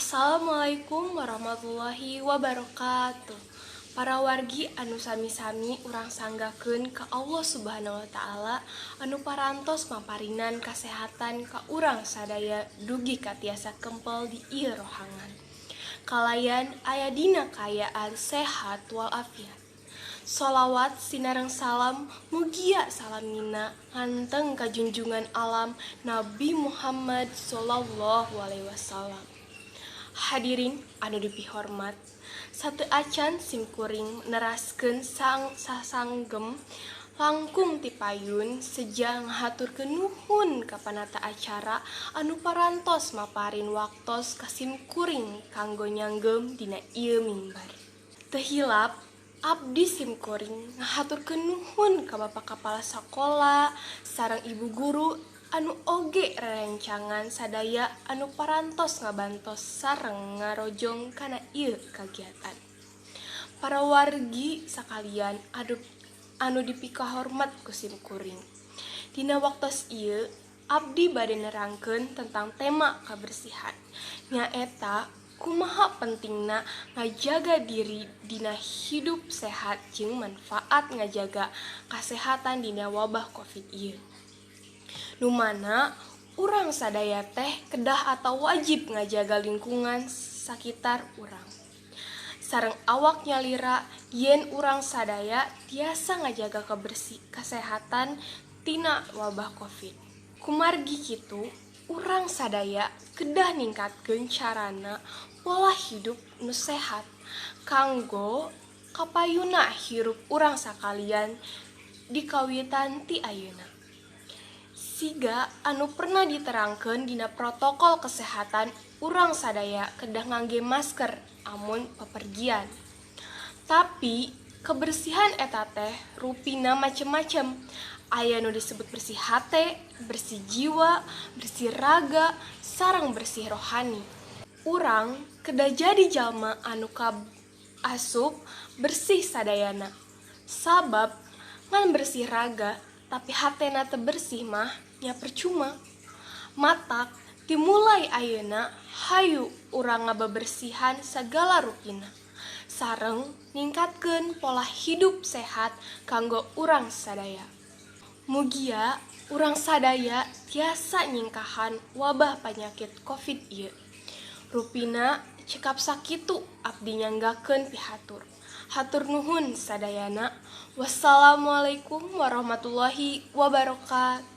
Assalamualaikum warahmatullahi wabarakatuh. Para wargi anu sami-sami urang sanggakeun ka Allah Subhanahu wa taala anu parantos maparinan kasehatan ka urang sadaya dugi ka tiasa kempel di ieu rohangan. Kalayan aya dina kaayaan sehat walafiat. Solawat sinareng salam mugia salamina nganteng ka junjungan alam Nabi Muhammad sallallahu alaihi wasallam. Hadirin anu dipihormat, satu acan simkuring neraskeun sang sasanggem langkung tipayun seja ngahaturkeun nuhun ka panata acara anu parantos maparin waktos ka simkuring kanggo nyanggem dina ieu mimbar. Teu hilap abdi simkuring ngahaturkeun nuhun ka Bapak Kepala Sakola sareng Ibu Guru anu oge rerencangan sadaya anu parantos ngabantos sareng ngarojong kana ieu kagiatan. Para wargi sakalian anu dipikahormat ku simkuring. Dina waktos ieu abdi bade nerangkeun tentang tema kabersihan. Nyaeta kumaha pentingna ngajaga diri dina hidup sehat jeung manfaat ngajaga kasehatan dina wabah Covid ieu. Nu mana urang sadaya teh kedah atau wajib ngajaga lingkungan sakitar urang. Sareng awak nyalira yen urang sadaya tiasa ngajaga kesehatan tina wabah Covid. Kumargi kitu urang sadaya kedah ningkatkeun carana pola hidup nu sehat kanggo kapayuna hirup urang sakalian dikawitan ti ayeuna. Siga anu pernah diterangkeun dina protokol kesehatan urang sadaya kedah ngangge masker amun pepergian. Tapi kebersihan eta teh rupina macem-macem. Aya nu disebut bersih hate, bersih jiwa, bersih raga, sareng bersih rohani. Urang kedah jadi jalma anu asup bersih sadayana. Sabab ngan bersih raga tapi hatena teu bersih mah nya percuma. Matak dimulai ayeuna hayu urang ngabebersihan sagala rupina. Sareng ningkatkeun pola hidup sehat kanggo urang sadaya. Mugia urang sadaya tiasa nyingkahan wabah penyakit Covid ieu. Rupina cekap sakitu abdi nyanggakeun pihatur. Hatur nuhun sadayana. Wassalamualaikum warahmatullahi wabarakatuh.